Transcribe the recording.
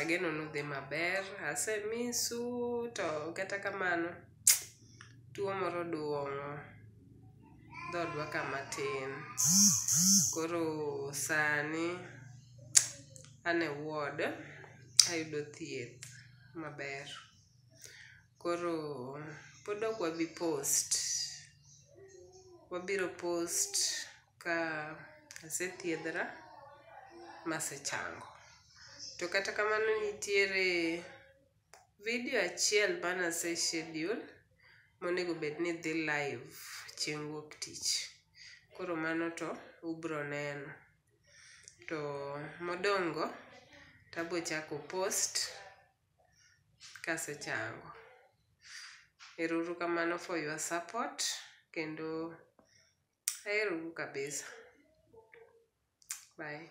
Ageno ni udhi maber. Ase miss u to kata kamano tuo moro oduong'o dhodwa kama tin. Koro sani an e ward ayudo thieth maber. Koro pod ok wabi post, wabiro post ka asethiedhra masechango. To kata kamano nitiere video achiel mane ase schedule monego bed ni dhi live chieng' wuok tich. Koro mano to ubiro neno. To modong' go to abiro chako post kasechango. Erouru kamano for your support kendo aherou kabisa. Bye.